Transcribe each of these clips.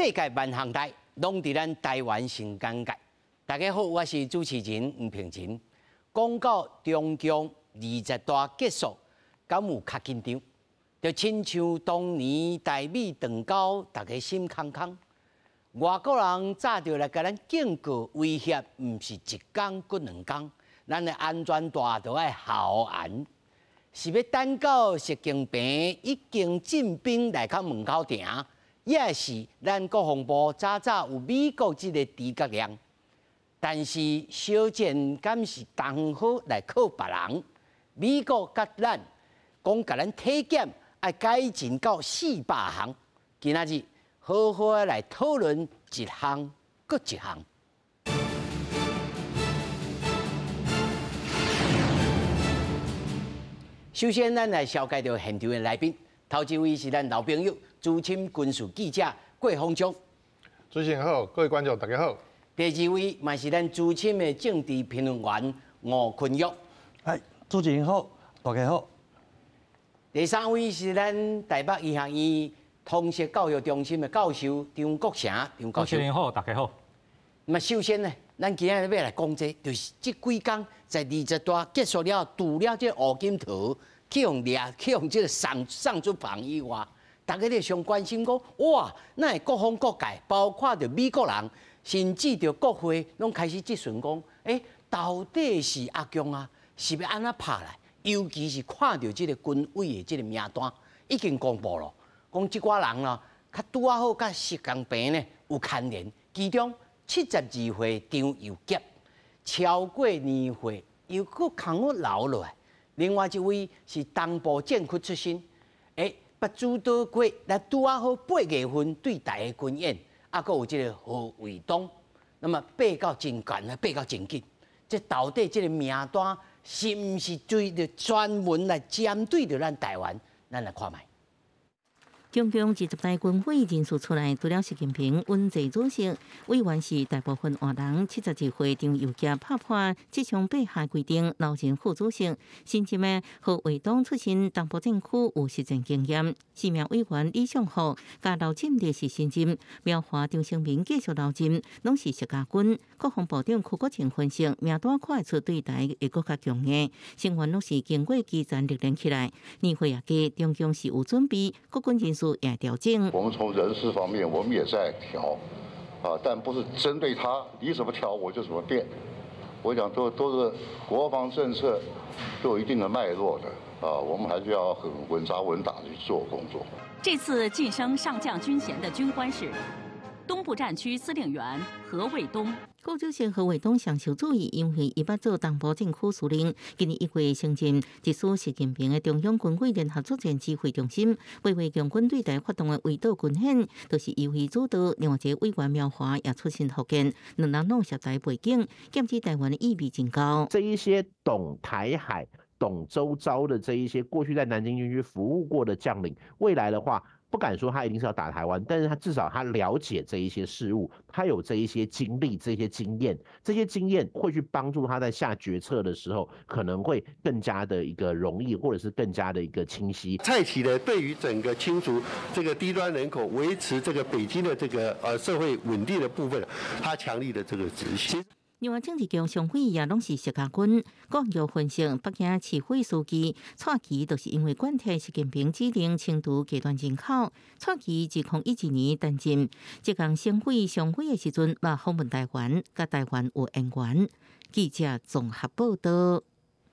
世界萬項代，攏佇咱台灣上尷尬。大家好，我是主持人吳平琴。講到中共二十大結束，敢有較緊張？就親像當年台美斷交，大家心空空。外國人早就來共咱警告威脅，毋是一工閣兩工，咱的安全帶都愛校嚴。是欲等到習近平已經進兵來到門口埕，抑是咱國防部早早有美國這个諸葛亮？但是小戰敢是當好來靠別人？美國佮咱講，共咱體檢愛改進到400項。今仔日好好來討論一項閣一項。首先，咱來紹介著現場的來賓。頭一位是咱老朋友，資深軍事記者郭逢章。主持人好，各位觀眾大家好。第二位嘛是咱資深的政治評論員吳坤玉。係，主持人好，大家好。第三位是咱台北醫學院通識教育中心的教授張國成，張教授。主持人好，大家好。那麼首先呢，咱今仔日欲來講這，就是這幾工在二十大結束了，除了這胡錦濤去予掠，去予這个送出房以外，大家咧上關心講，哇，哪會各方各界，包括著美國人，甚至著國會，攏開始質詢講，欸，到底是阿共啊，是欲按怎拍來？尤其是看著這个軍委的這个名單已經公布了，講這寡人啦，較拄仔好佮習近平呢有牽連，其中72歲張又俠，超過年歲又閣空閣留落來。另外一位是東部戰區出身，欸，捌主導過來拄仔好8月份對台的軍演，啊，閣有這个何衛東，那麼爬到真懸啊，爬到真緊，這到底這个名單是毋是對著專門來針對著咱台灣？咱來看覓。中共二十大軍委人事出來，除了習近平穩坐主席，委員是大部分換人。72歲張又俠拍破七上八下規定，留任副主席。新任的何衛東出身東部戰區，有實戰經驗。四名委員李尚福佮劉振立是新任，苗華、張升民繼續留任，攏是石家軍。國防部長柯國清分析，名單看會出對台會閣較強硬，成員攏是經過基層歷練起來，年歲也加，中共是有準備，國軍人事也調整。我們從人事方面，我們也在調，啊，但不是針對他，你怎麼調我就怎麼變。我講都是國防政策都有一定的脈絡的，啊，我們還是要很穩紮穩打去做工作。這次晉升上將軍銜的軍官是東部戰區司令員何衛東。國主席何衛東上受注意，因為伊捌做東部戰區司令，今年1月升任直屬習近平的中央軍委聯合作戰指揮中心，8月共軍對台發動的圍島軍演，都是由伊主導。另外一个委員苗華也出身福建，兩人攏涉台背景，劍指台灣的意味真高。這一些懂台海、懂周遭的這一些過去在南京軍區服務過的將領，未來的話，不敢說他一定是要打台灣，但是他至少他了解這一些事物，他有這一些經歷、這些經驗，這些經驗會去幫助他在下決策的時候，可能會更加的一個容易，或者是更加的一個清晰。蔡奇呢，對於整個清除這個低端人口、維持這個北京的這個社會穩定的部分，他強力的這個執行。另外，政治局常委也攏是石家軍。國安局分析，北京市委書記蔡奇就是因為貫徹習近平指令清除低端人口。蔡奇2012年擔任浙江省委常委的時陣，嘛訪問台灣，佮台灣有淵源。記者綜合報道。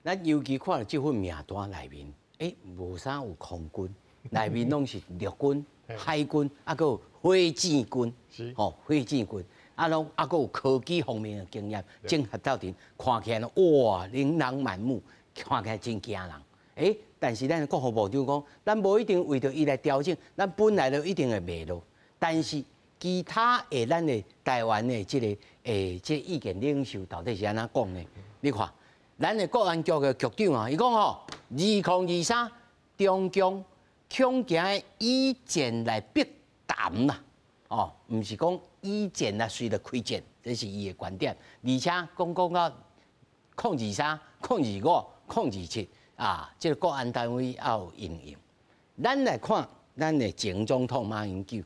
咱尤其看著這份名單內面，欸，無啥有空軍，內面攏是陸軍、海軍，啊，閣有火箭軍，吼，火箭軍。啊，攏啊，閣有科技方面的經驗，整合鬥陣，看起來哇，琳琅滿目，看起來真驚人。欸，但是咱國防部長講，咱無一定為著伊來調整，咱本來就一定會袂落。但是其他的咱的台灣的這个欸，這个意見領袖到底是按怎講呢？你看，咱的國安局的局長啊，伊講吼，2023中共恐驚以戰來逼談啦。哦，毋是講以戰來隨著開戰，這是伊的觀點。而且講講到2023、2025、2027啊，這个國安單位也有應用。咱來看咱的前總統馬英九，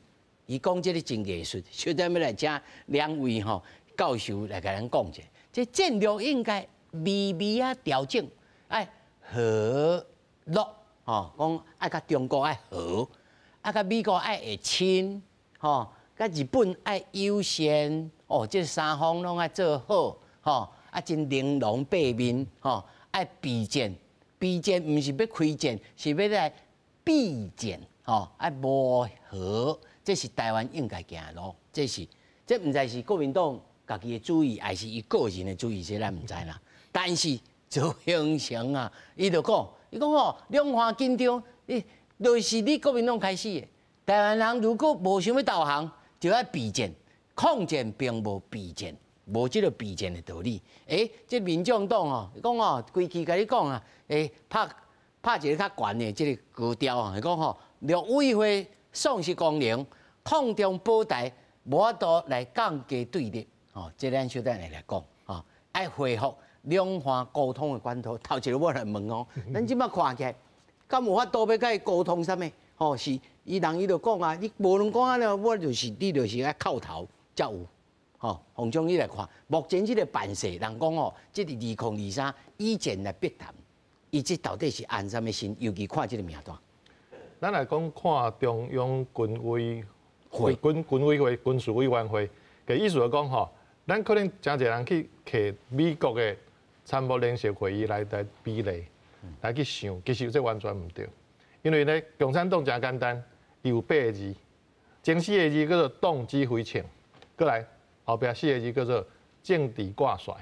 伊講這个真藝術，小等欲來請兩位吼教授來共咱講者。這戰略應該微微仔調整，愛和樂吼，講愛佮中國愛和，愛佮美國愛會親吼，佮日本愛友善哦，這三方攏愛做好吼，啊真玲瓏八面吼，愛避戰，避戰毋是欲開戰，是欲來避戰吼，愛磨合，這是台灣應該行的路，這是這毋知是國民黨家己的主意，還是伊個人的主意，這咱毋知啦。但是做形成啊，伊就講，伊講吼，兩岸緊張，你就是你國民黨開始的。台灣人如果無想欲投降，就愛避戰，抗戰並無避戰，無這个避戰的道理。欸，這民眾黨吼，講吼，規氣共你講啊，欸，拍拍一个較懸的這个高調啊，伊講吼，陸委會喪失功能，抗中保台無法度來降低對立，吼，這咱小等下來講，吼，愛恢復兩岸溝通的管道。頭一个我來問哦，咱這擺看起來，敢有法度欲共伊溝通啥物？吼，是伊人伊就講啊，你無論講按怎，我就是你就是愛叩頭才有。吼，洪總你來看，目前這个辦勢，人講吼，這是2023以戰來逼談，伊這到底是按啥物心？尤其看這个名單。咱來講看中央軍委會、軍軍委會、軍事委員會，嘅意思就講吼，咱可能誠濟人去摕美國的參謀聯席會議來來比例，來去想，其實這完全毋對。因為咧，共產黨誠簡單，伊有八个字，前四个字叫做黨指揮槍，過來後壁四个字叫做政治掛帥。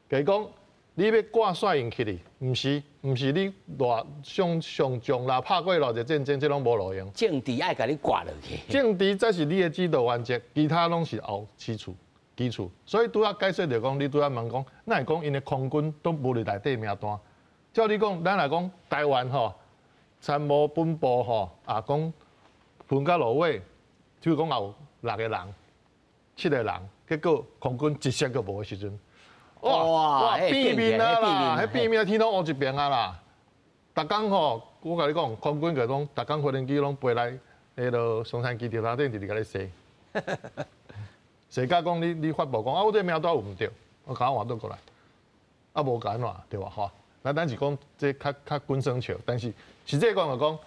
就是講，你欲掛帥𪜶起去，毋是毋是你偌上上將啦，拍過偌濟戰爭，這攏無路用。政治愛共你掛落去。政治才是你的指導原則，其他攏是後基礎基礎。所以拄仔解說就講，你拄仔問講，哪會講𪜶的空軍都無佇內底名單？照你講，咱若講台灣吼，參謀本部吼啊，講分到落尾，就講也有六个人、七个人，結果空軍一隻閣無的時陣，哇哇變面啊啦，彼變面天攏烏一爿啊啦！逐工吼，我共你講，空軍就講，逐工飛行機攏飛來彼落松山機場頭頂，直直共你踅，踅甲講你你發布講啊，我這名單有毋對，我共我換倒過來，啊無共按怎對無吼？咱咱是講這較較滾耍笑，但是實際講就講，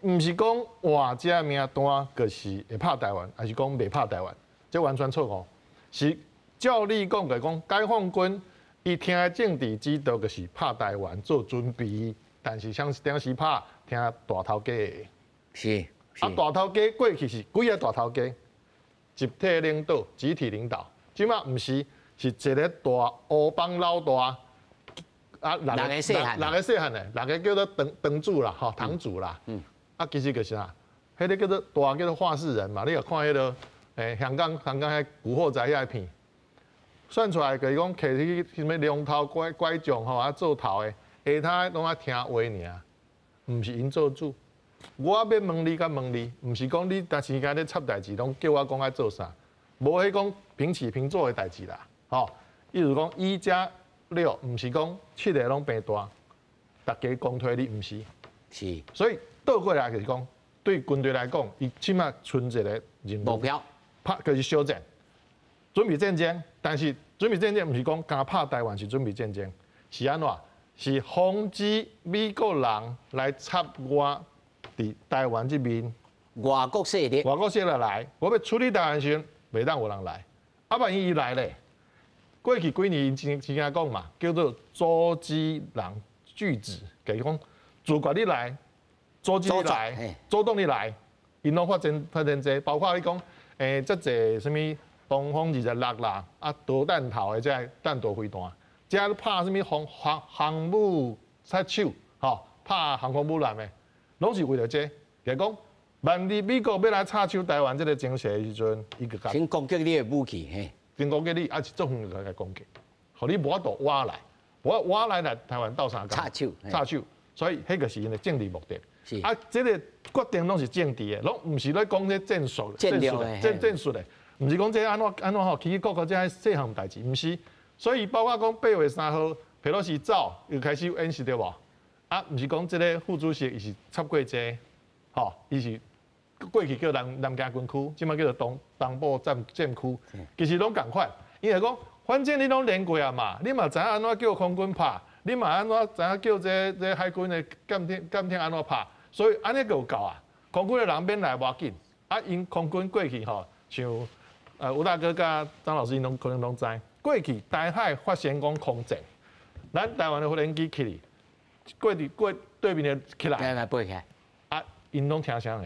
毋是講換這名單就是會拍台灣，還是講袂拍台灣，這完全錯誤。是照你講就講，解放軍伊聽的政治指導就是拍台灣做準備，但是啥時時拍聽大頭家的。是。啊，大頭家過去是幾个大頭家，集體領導、集體領導，這擺毋是，是一个大烏幫老大。啊，六个細漢，六个細漢的，六个叫做堂堂主啦，吼，堂主啦。嗯。啊，其實就是啥，彼个叫做大叫做話事人嘛。你若看彼个，欸，香港香港彼古惑仔遐个片，算出來就是講，摕去啥物龍頭拐拐杖吼，啊做頭的，下跤攏愛聽話爾，毋是𪜶做主。我欲問你，佮問你，毋是講你逐時間咧插代誌，攏叫我講愛做啥，無彼講平起平坐的代誌啦，吼。意思講1加6，毋是講七个攏變大，逐家公推你，毋是。是。所以倒過來就是講，對軍隊來講，伊起碼賰一个任務目標，拍就是小戰，準備戰爭。但是準備戰爭毋是講敢拍台灣是準備戰爭，是按怎？是防止美國人來插我佇台灣這邊外國勢力，外國勢力來，我欲處理台灣時，袂當有人來。啊，萬一伊來咧？過去幾年曾曾經講嘛，叫做組織人拒止，就是講自決你來，組織你來，主動你來，𪜶攏發展發展這，包括你講，欸，這濟啥物東風26啦，啊，導彈頭的這彈道飛彈，這拍啥物航航航母殺手，吼，拍航空母艦的，攏是為著這，就是講，萬一美國欲來插手台灣這个情勢的時陣，伊就先攻擊你的武器，嘿。先攻擊你，抑是足遠來攻擊，予你無法度倚來，無倚來來台灣鬥相共，插手，插手，所以彼个是𪜶的政治目的。是啊，這个決定攏是政治的，攏毋是咧講這戰術、戰術的、戰戰術的，毋是講這按怎按怎吼，起起國國這細項代誌，毋是。所以包括講8月3號，佩洛西走又開始演習對無？啊，毋是講這个副主席伊是插過這，吼，伊是过去叫南京军区，这摆叫做东部战区，其实拢仝款。伊就讲，反正你拢练过啊嘛，你嘛知影按怎叫空军拍，你嘛按怎知影叫这海军的舰艇按怎拍，所以按呢就够啊。空军的人免来无要紧，啊，𪜶空军过去吼，像吴大哥佮张老师𪜶拢可能拢知，过去台海发生讲空战，咱台湾的飞行机起去，过伫过对面的起来，来飞起来，啊，𪜶拢听啥个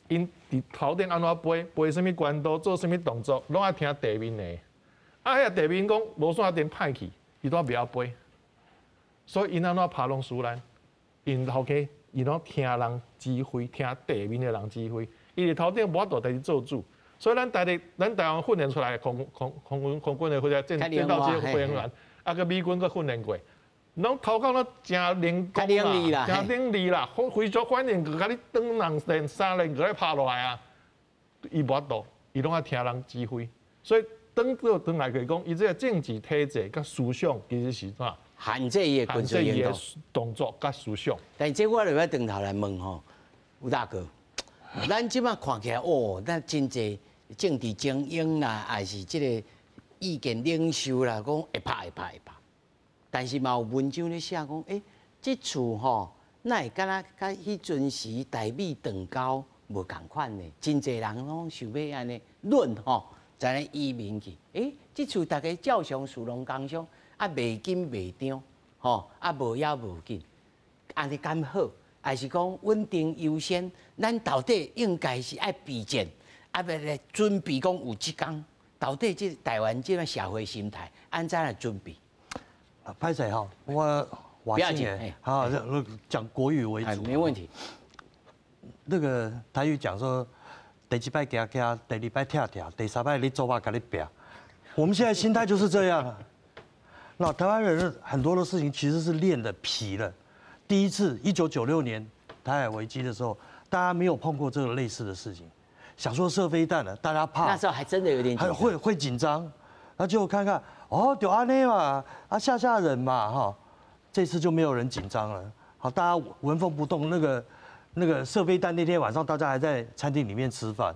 ？𪜶伫头顶按怎飞，飞啥物高度，做啥物动作，拢爱听地面的。啊，彼个地面讲无线电歹去，伊都袂晓飞。所以𪜶按怎拍拢输咱，𪜶头家伊拢听人指挥，听地面的人指挥。伊伫头顶无法度家己做主。所以咱台湾训练出来的空军的或者战斗机飞行员，啊，佮美军阁训练过，拢头壳拢诚灵光啦，诚伶俐啦，非常反应，佮你转两连三连，佮你拍落来啊！伊无法度，伊拢爱听人指挥。所以转到转来就是讲，伊这个政治体制佮思想其实是啥？限制伊的军事行动动作佮思想。但这我就欲转头来问吼，吴大哥，咱这摆看起来哦，咱真济政治精英啦，还是这个意见领袖啦，讲会拍会拍会拍。但是嘛有文章咧写讲，欸，这次吼，哪会敢若佮彼阵时台美断交无仝款呢？真济人拢想欲按呢论吼，才咧移民去。欸，这次大家照常事拢共常，啊，袂紧袂张，吼，啊，无要无紧，按呢敢好？还是讲稳定优先？咱到底应该是爱备战，啊，欲来准备讲有这工？到底这台湾这个社会心态，按怎来准备？歹势哈，我不要紧，好，讲国语为主，没问题。那个台语讲说，第一摆惊惊，第二摆疼疼，第三摆你做肉共你拚。我们现在心态就是这样啊。那台湾人很多的事情其实是练的疲了。第一次1996年台海危机的时候，大家没有碰过这个类似的事情，想说射飞弹了，大家怕。那时候还真的有点还会紧张，那就看看哦，就按呢嘛，啊吓吓人嘛哈，这次就没有人紧张了。好，大家纹风不动。那个射飞弹那天晚上，大家还在餐厅里面吃饭，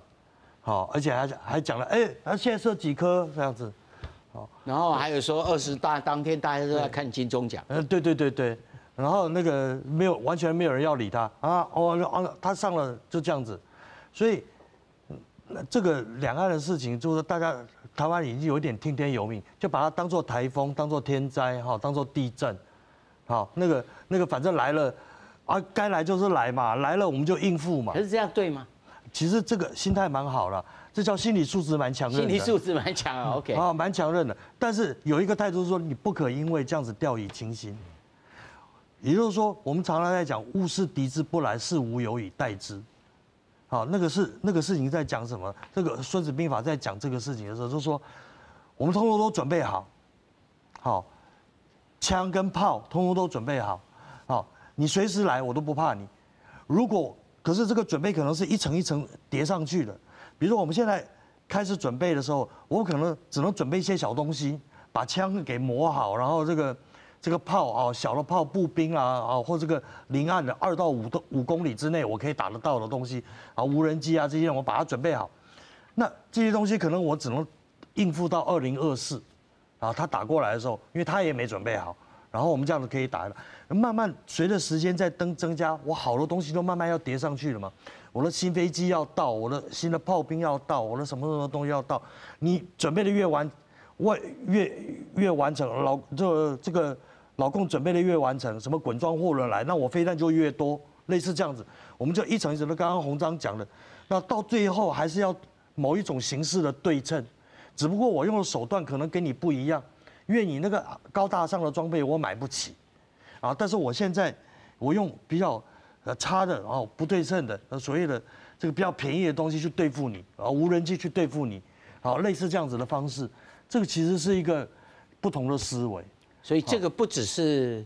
好，而且还讲了，哎，那现在射几颗这样子，好，然后还有说20大当天大家都在看金钟奖。嗯，对对对对，然后那个没有完全没有人要理他啊，哦啊，他上了就这样子，所以这个两岸的事情，就是大家台湾已经有点听天由命，就把它当做台风，当做天灾哈，当做地震，好，那个反正来了。啊，该来就是来嘛，来了我们就应付嘛。可是这样对吗？其实这个心态蛮好了，这叫心理素质蛮强韧。心理素质蛮强，OK。啊，蛮强韧的。但是有一个态度是说，你不可因为这样子掉以轻心。也就是说，我们常常在讲“物事敌之不来，是吾有以待之”。好，那个是那个事情在讲什么？这个《孙子兵法》在讲这个事情的时候，就说我们通通都准备好，好，枪跟炮通通都准备好，好。你随时来，我都不怕你。如果可是这个准备可能是一层一层叠上去的。比如说我们现在开始准备的时候，我可能只能准备一些小东西，把枪给磨好，然后这个炮啊，小的炮步兵啊啊，或这个临岸的2到5公里之内我可以打得到的东西啊，无人机啊这些我把它准备好。那这些东西可能我只能应付到2024，啊，他打过来的时候，因为他也没准备好。然后我们这样子可以打了，慢慢随着时间在增加，我好多东西都慢慢要叠上去了嘛。我的新飞机要到，我的新的炮兵要到，我的什么什么东西要到。你准备的越完，越完成，这个老共准备的越完成，什么滚装货轮来，那我飞弹就越多，类似这样子，我们就一层一层的。刚刚鸿章讲的，那到最后还是要某一种形式的对称，只不过我用的手段可能跟你不一样。因为你那个高大上的装备我买不起，啊！但是我现在我用比较差的，然后不对称的，所谓的这个比较便宜的东西去对付你，啊，无人机去对付你，好，类似这样子的方式，这个其实是一个不同的思维。所以这个不只是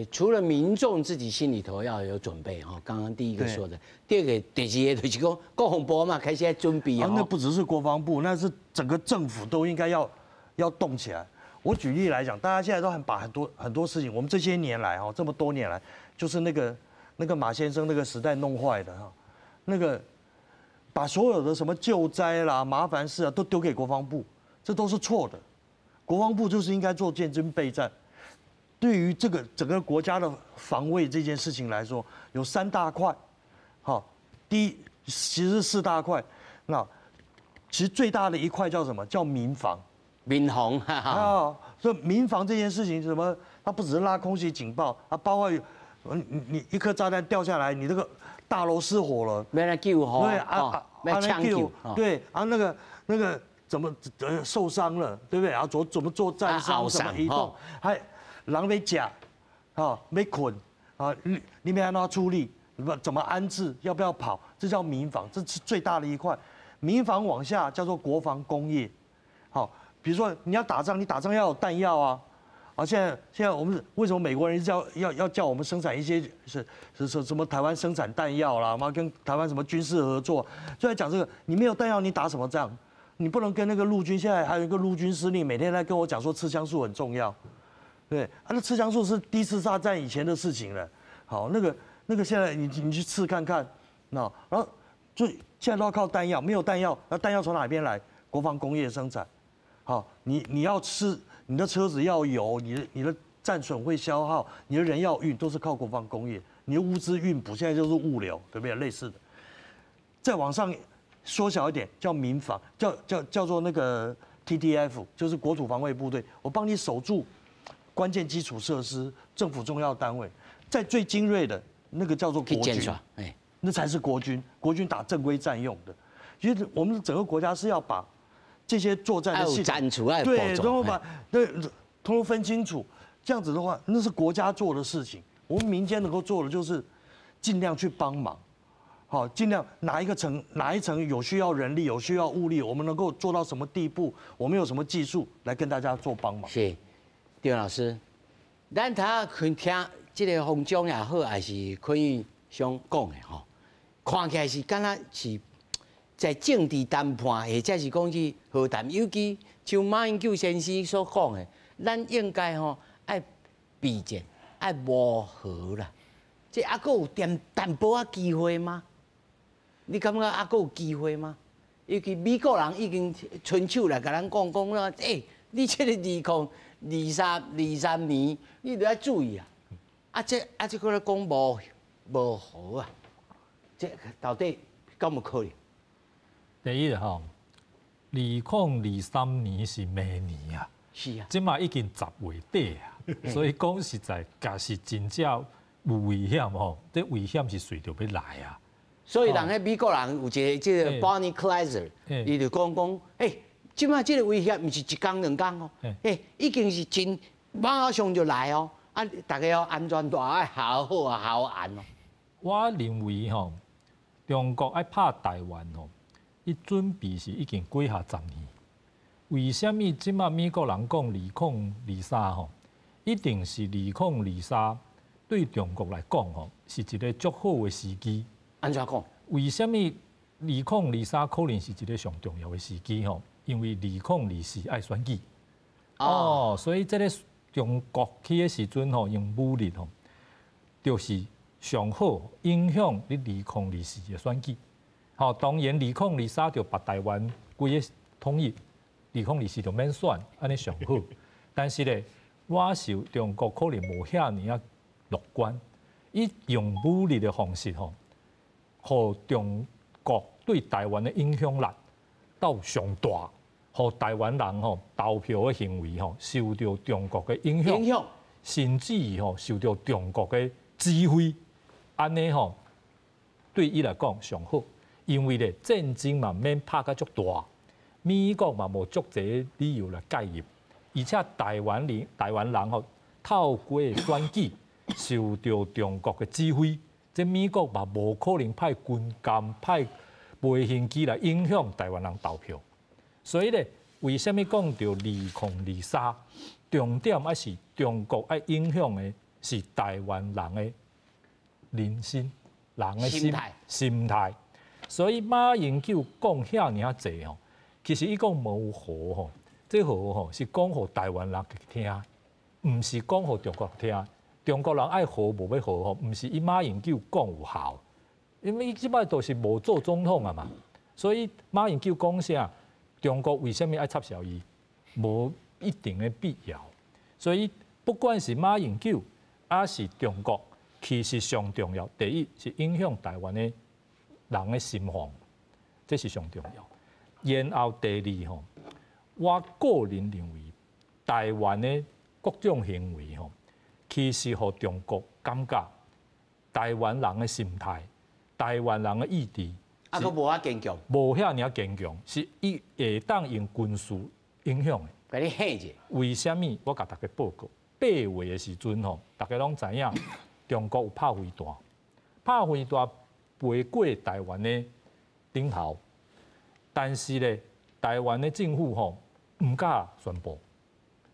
除了民众自己心里头要有准备哈，刚刚第一个说的，第二个第二个就是讲国防部嘛，开始在准备啊。那不只是国防部，那是整个政府都应该要动起来。我举例来讲，大家现在都很把很多很多事情，我们这些年来哈，这么多年来，就是那个马先生那个时代弄坏的哈，那个把所有的什么救灾啦、麻烦事啊都丢给国防部，这都是错的。国防部就是应该做建军备战。对于这个整个国家的防卫这件事情来说，有三大块。好，第一其实是四大块。那其实最大的一块叫什么？叫民防。民防啊，所以民防这件事情，什么？它不只是拉空袭警报，它包括你一颗炸弹掉下来，你这个大楼失火了，欲按怎救吼？对啊，欲抢救，对啊，那个怎么受伤了，对不对？啊，怎么做战伤，怎么移动，还人欲食，啊，欲睏啊，你欲按怎处理？不怎么安置？要不要跑？这叫民防，这是最大的一块。民防往下叫做国防工业，好，比如说你要打仗，你打仗要有弹药啊。啊，现在我们为什么美国人要叫我们生产一些是什么台湾生产弹药啦，嘛跟台湾什么军事合作，就在讲这个，你没有弹药，你打什么仗？你不能跟那个陆军，现在还有一个陆军司令每天在跟我讲说刺枪术很重要，对，啊，那刺枪术是第一次大战以前的事情了。好，那个现在你去刺看看，那然后就现在都要靠弹药，没有弹药，那弹药从哪边来？国防工业生产。好，你要吃。你的车子要油，你的战损会消耗，你的人要运，都是靠国防工业。你的物资运补现在就是物流，对不对？类似的。再往上缩小一点，叫民防，叫做那个 TDF，就是国土防卫部队，我帮你守住关键基础设施、政府重要单位。在最精锐的那个叫做国军，那才是国军，国军打正规战用的。其实我们整个国家是要把这些作战的系统，对，然后把对，通通分清楚，这样子的话，那是国家做的事情。我们民间能够做的就是尽量去帮忙，好，尽量哪一个层哪一层有需要人力，有需要物力，我们能够做到什么地步？我们有什么技术来跟大家做帮忙？是，丁老师，咱头仔听这个洪总也好，还是坤玉兄讲的吼，看起来是敢若是在政治谈判，或者是讲去和谈，尤其像马英九先生所讲的，咱应该吼爱避战，爱磨和啦。这犹阁有点淡薄仔机会吗？你感觉犹阁有机会吗？尤其美国人已经伸手来共咱讲讲啦，欸，你这个2023、23年，你著爱注意啊！啊，这阁咧讲磨磨和啊，这到底敢有可能？第一吼，2023年是明年啊，这马已经10月底啊，所以讲实在，假是真正有危险吼，这危险是随著欲来啊。所以人彼美国人有一个这个 Bonnie Glaser，伊就讲讲，欸，这马这个威胁毋是一工两工哦，欸，已经是真马上就来哦，啊，大家要安全带爱好好啊，好按哦。我认为吼，中國愛拍台灣吼，伊準備是已經幾下十年。為啥物這馬美國人講2023吼，一定是二零二三對中國來講吼，是一個足好的時機。按怎講？為啥物2023可能是一個上重要的時機吼？因為2024愛選舉。哦，所以這個中國去的時陣吼，用武力吼，就是上好影響你2024的選舉。吼，當然2023就把台灣規个統一，2024就免選，按呢上好。但是咧，我想中國可能無遐爾仔樂觀，伊用武力的方式吼，予中國對台灣的影響力到上大，予台灣人吼投票的行為吼受著中國的影響，甚至於吼受著中國的指揮，按呢吼對伊來講上好，因為咧戰爭嘛免拍甲足大，美國嘛無足濟理由來介入，而且台灣人吼透過選舉受著中國的指揮，這美國嘛無可能派軍艦、派飛行機來影響台灣人投票。所以咧，為啥物講著2023？重點還是中國愛影響的是台灣人的人心、人的心心態。所以馬英九講遐爾仔濟吼，其實伊講無和吼，這和吼是講予台灣人聽，毋是講予中國聽。中國人愛和無欲和吼，毋是伊馬英九講有效，因為伊這擺都是無做總統啊嘛。所以馬英九講啥，中國為啥物愛插潲伊？無一定的必要。所以不管是馬英九，抑是中國，其實上重要，第一是影響台灣的人的心防，這是上重要。然後第二吼，我個人認為，台灣的各種行為吼，其實予中國感覺台灣人的心態、台灣人的意志，啊，閣無遐堅強，無遐爾堅強，是伊會當用軍事影響的。共你嚇者。為啥物？我共大家報告，8月的時陣吼，大家攏知影，中國有拍飛彈，拍飛彈飛過台灣的頂頭，但是咧，台灣的政府吼毋敢宣布。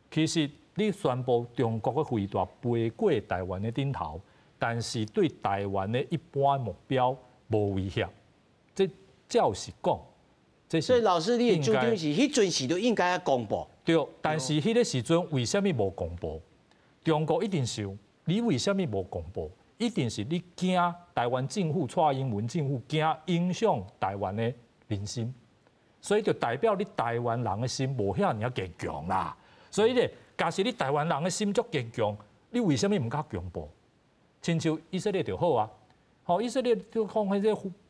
其實你宣布中國的飛彈飛過台灣的頂頭，但是對台灣的一般目標無威脅，這照實講。所以老師，你的主張是，彼陣時就應該愛公布。對，但是彼个時陣為啥物無公布？中國一定想，你為啥物無公布？一定是你驚台灣政府蔡英文政府驚影響台灣的人心，所以就代表你台灣人的心無遐爾堅強啦。所以咧，假使你台灣人的心足堅強，你為啥物毋敢公布？親像以色列就好啊，吼，以色列就講彼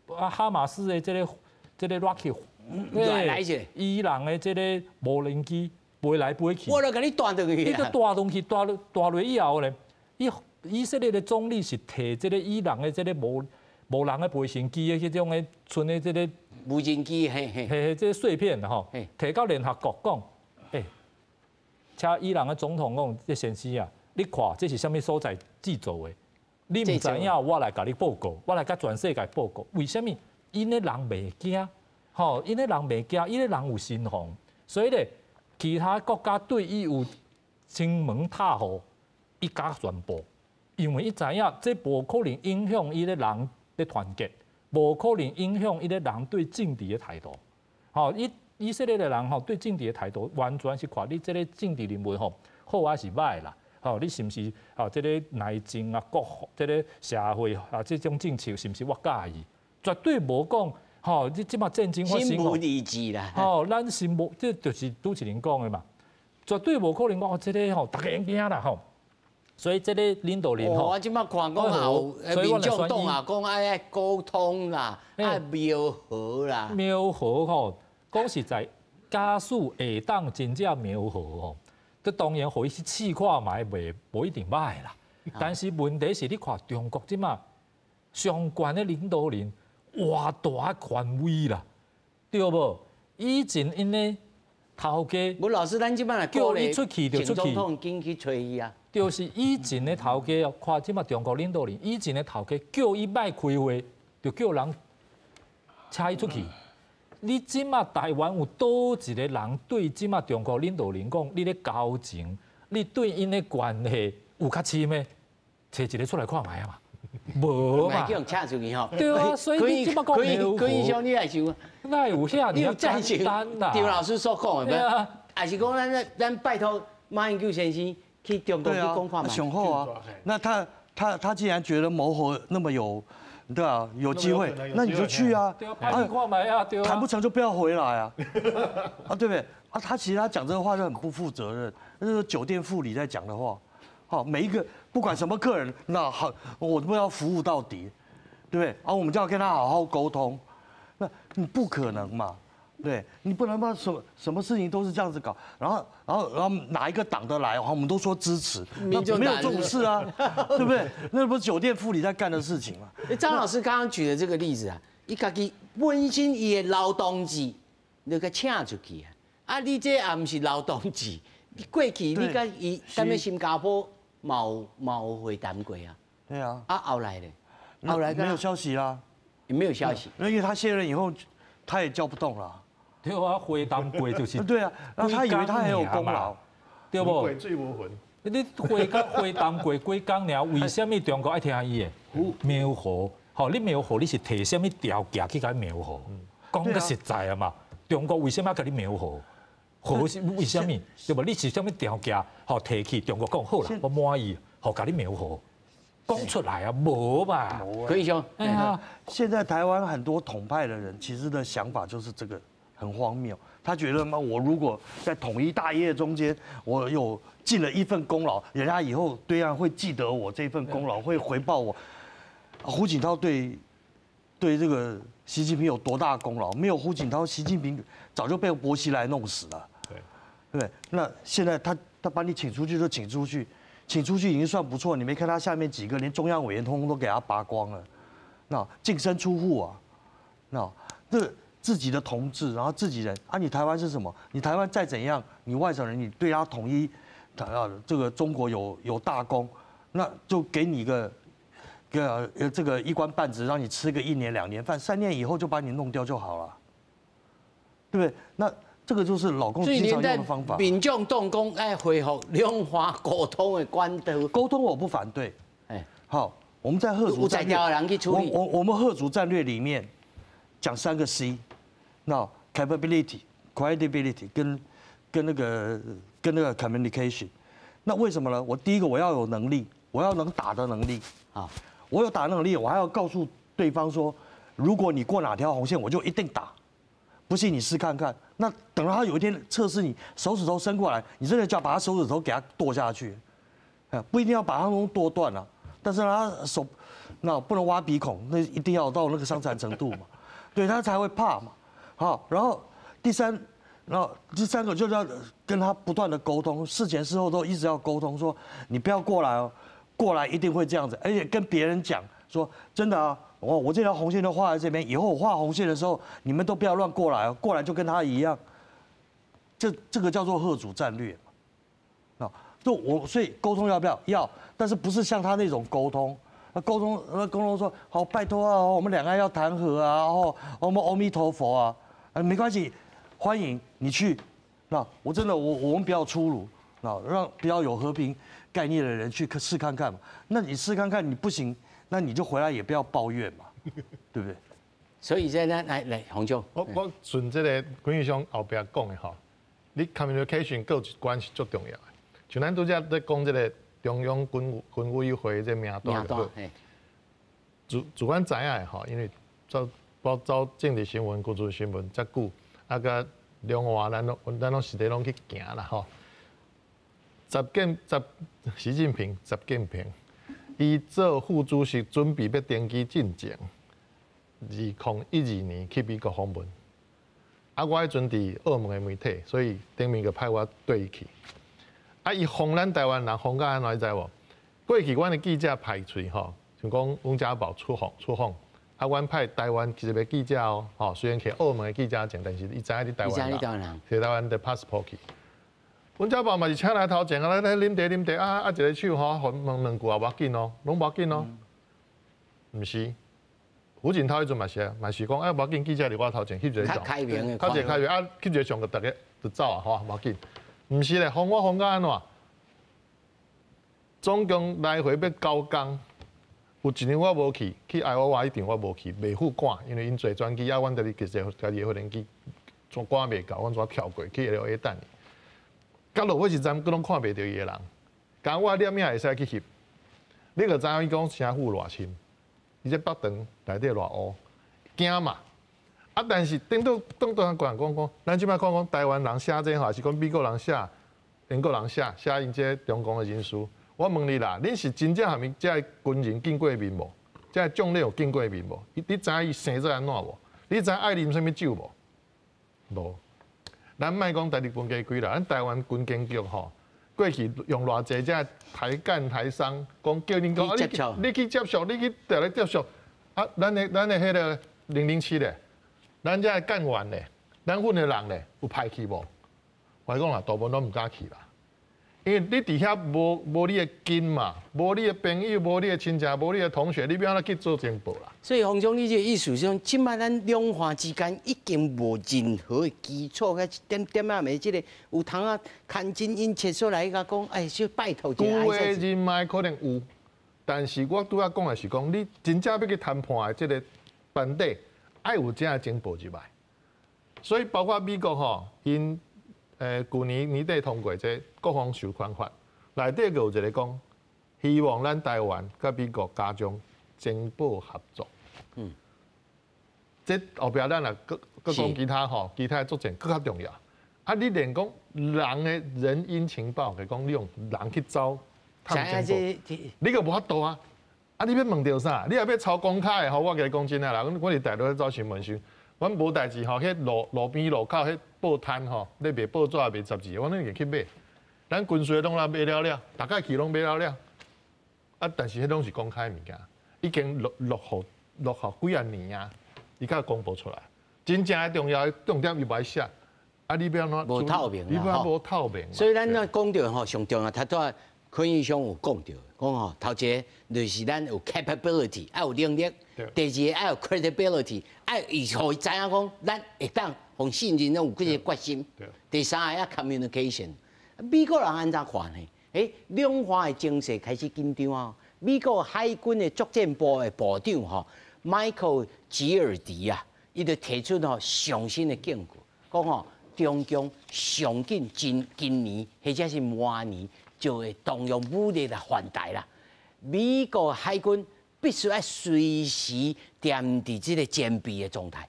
個啊哈馬斯的這個 rocket。來者，伊朗的這個無人機飛來飛去，我就共你彈轉去。你閣彈轉去，彈彈落以後咧，以色列的總理是提這個伊朗的這個無人的飛行機的彼種的，賰的這個無人機，嘿嘿，嘿嘿，這個碎片吼，提到聯合國講，欸，請伊朗的總統講，這先生啊，你看這是啥物所在製造的？你毋知影，我來共你報告，我來共全世界報告。為啥物？𪜶的人袂驚。吼，𪜶的人袂驚，𪜶的人有心防，所以咧，其他國家對伊有親門踏戶，伊敢宣布，因為伊知影這無可能影響伊的人的團結，無可能影響伊的人對政治的態度。吼，以色列的人吼對政治的態度，完全是看你這個政治人物吼好還是䆀啦。吼，你是毋是吼這個內政啊、國這個社會啊這種政策是毋是我佮意？絕對無講。吼，你這馬戰爭發生，心無理智啦。吼，咱心無，這就是主持人講的嘛，絕對無可能講這個吼，大家會驚啦吼。所以這個領導人吼，我這馬看講也有民眾黨啊，講愛溝通啦，愛磨合啦。磨合吼，講實在，假使會當真正磨合吼，這當然予伊去試看覓，袂無一定䆀啦。但是問題是，你看中國這馬相關的領導人。偌大權威啦，對無？以前𪜶的頭家，吳老師，咱這擺來叫伊出去就出去，總統緊去揣伊啊。就是以前的頭家哦，看這馬中國領導人，以前的頭家叫伊莫開會，就叫人請伊出去。你這馬台灣有佗一個人對這馬中國領導人講，你咧交情，你對𪜶的關係有較深的，揣一個出來看覓啊嘛。無嘛，叫人請出去吼。對啊，所以你這馬講柯柯醫生，你也想，哪有遐你有贊成張老師所講的無？還是講咱拜託馬英九先生去中國去講看覓？雄厚啊，那他既然覺得磨合那麼有，對啊，有機會，那你就去啊。啊，談不成就不要回來啊，啊，對不對？啊，他其實他講這個話就很不負責任，那是酒店副理在講的話。好，每一個不管什麼客人，那好，我們要服務到底，對不對？啊，我們就要跟他好好溝通。那你不可能嘛？對，你不能把什麼事情都是這樣子搞，然後哪一個黨的來，我們都說支持，那沒有這種事啊，對不對？那不是酒店副理在幹的事情嗎？張老師剛剛舉的這個例子啊，伊家己本身伊的勞動者，你共請出去啊，啊，你這也毋是勞動者，你過去你佮伊踮咧新加坡。嘛有會談過啊？對啊。啊，後來咧，後來沒有消息啦，也沒有消息。那因為他卸任以後，他也叫不動了。對啊，會談過就是。對啊，然後他以為他很有功勞，對無？水無痕。你會談過幾工爾，為啥物中國愛聽伊的？磨合，吼，你磨合，你是提啥物條件去共伊磨合？講得實在啊嘛，中國為啥物愛共你磨合？好是為啥物？對無？你是啥物條件？吼，提去中國講好啦，我滿意，予共你磨合。講出來啊，無吧？可以說，哎呀，現在台灣很多統派的人，其實的想法就是這個很荒謬。他覺得嘛，我如果在統一大業中間，我有盡了一份功勞，人家以後對岸會記得我這份功勞，會回報我。胡錦濤對這個習近平有多大功勞？沒有胡錦濤，習近平早就被薄熙來弄死了。對，對。那現在他把你請出去就請出去。請出去已經算不錯，你沒看他下面幾個連中央委員通通都給他拔光了，那淨身出戶啊，那這自己的同志，然後自己人啊，你台灣是什麼？你台灣再怎樣，你外省人，你對他統一，啊這個中國有大功，那就給你個這個一官半職，讓你吃個1年2年飯，3年以後就把你弄掉就好了，對不對？那這個就是老共經常用的方法。民眾黨講愛恢復兩岸溝通的管道，溝通我不反對。哎，好，我們在嚇阻戰略，我們嚇阻戰略裡面講3個 C，那 capability、credibility 跟那個 communication。那為什麼呢？我第一個我要有能力，我要能打的能力啊，我有打能力，我還要告訴對方說，如果你過哪條紅線，我就一定打。不信你試看看，那等到他有一天測試你手指頭伸過來，你真的就要把他手指頭給他剁下去，不一定要把他弄剁斷了，但是他手那不能挖鼻孔，那一定要到那個傷殘程度嘛，對他才會怕嘛。好，然後第三，然後第三個就是要跟他不斷的溝通，事前事後都一直要溝通，說你不要過來哦，過來一定會這樣子，而且跟別人講說真的啊。我這條紅線都畫在這邊，以後我畫紅線的時候，你們都不要亂過來哦，過來就跟他一樣。這個叫做嚇阻戰略嘛。啊，就我所以溝通要不要？要，但是不是像他那種溝通？那溝通說好，拜託啊，我們兩岸要談和啊，哦，我們阿彌陀佛啊，啊，沒關係，歡迎你去。那我真的我們不要粗魯，那讓比較有和平概念的人去試看看嘛。那你試看看，你不行。那你就回來也不要抱怨嘛，對不對？所以現在來洪總，我順這個軍醫生後壁講的吼，你 communication 閣有一關是足重要的。像咱拄才咧講這個中央軍委會這名單就好。自阮知影的吼，因為走政治新聞、軍事新聞遮久，啊，佮兩岸咱攏實際攏去行啦吼。習近平，習近平。伊做副主席，準備欲登基進前，2012年去美國訪問。啊，我彼陣佇澳門的媒體，所以頂面就派我綴伊去。啊，伊訪咱台灣人，訪甲按怎你知無？過去阮的記者派出吼，像講溫家寶出訪，啊，阮派台灣一個記者哦，吼，雖然去澳門的記者證，但是伊知影佇台灣人，摕台灣的 passport 去。溫家寶嘛是請來頭前啊，來啉茶啉茶啊啊，一個手吼，問兩句也無要緊哦，攏無要緊哦。毋是，胡錦濤彼陣嘛是啊，嘛是講啊，無要緊，記者佇我頭前翕一個相，開明的，較濟開明啊，翕一個相就逐家就走啊，吼，無要緊。毋是咧，訪我訪甲按怎？總共來回欲9工，有一場我無去，去愛荷華彼場我無去，袂赴趕，因為𪜶坐專機啊，阮佇咧坐家己的飛行機，趕袂到，阮怎跳過去 LA 等伊。到落尾一站，閣攏看袂著伊的人，共我念影會使去翕。你就知影伊講城府偌深，伊這北腸內底偌烏，驚嘛。啊，但是頂到當當人講，咱這擺看講台灣人寫這吼，還是講美國人寫、英國人寫寫𪜶這中共的人士，我問你啦，恁是真正和𪜶這軍人見過面無？這將領有見過面無？你知影伊生做按怎無？你知影愛啉啥物酒無？無。咱莫講台日軍機開啦，咱台灣軍警局吼，過去用偌濟這台幹台商，講叫恁講啊，你去接觸，你去調來接觸，啊，咱的彼個007咧，咱這幹員咧，咱阮的人咧，有派去無？我講啦，大部分攏毋敢去啦，因為你佇遐無你的根嘛，無你的朋友，無你的親戚，無你的同學，你欲按怎去做情報啦？所以洪總，你這個意思是講，這擺咱兩岸之間已經無任何的基礎，佮一點點仔的這個有通啊，牽真殷切出來共講，哎，小拜託一下。舊的人脈可能有，但是我拄仔講的是講，你真正欲去談判的這個班底，愛有這樣的情報入來。所以包括美國吼，𪜶舊年年底通過這國防授權法，內底閣有一個講，希望咱台灣佮美國加強情報合作。這後壁咱若閣閣講其他吼，其他的作戰閣較重要。啊，你連講人的人因情報，就講你用人去走探情報，你閣無法度啊！啊，你欲問著啥？你若欲抄公開的吼，我共你講真的啦，阮佇大陸咧走新聞時，阮無代誌吼，彼路路邊路口彼報攤吼，咧賣報紙賣雜誌，阮攏會去買。咱軍事攏來買了了，逐家去攏買了了。啊，但是彼攏是公開物件，已經落落予落予幾仔年啊，伊才公布出來。真正的重要的重點伊無愛寫。啊，你欲按怎？無透明。你欲無透明。所以咱咧講著吼，上重要，頭拄仔昆玉兄有講著，講吼頭一个就是咱有 capability，愛有能力；第二个愛有 credibility，愛伊予伊知影講，咱會當予信任，有這个決心。第三个愛 communication。美國人按怎看呢？欸，兩岸的情勢開始緊張啊！美國海軍的作戰部的部長吼，Michael 吉爾迪啊，伊就提出吼上新的警告，講吼中共上緊今今年或者是明年就會動用武力來犯台啦。美國海軍必須愛隨時踮佇這個戰備的狀態。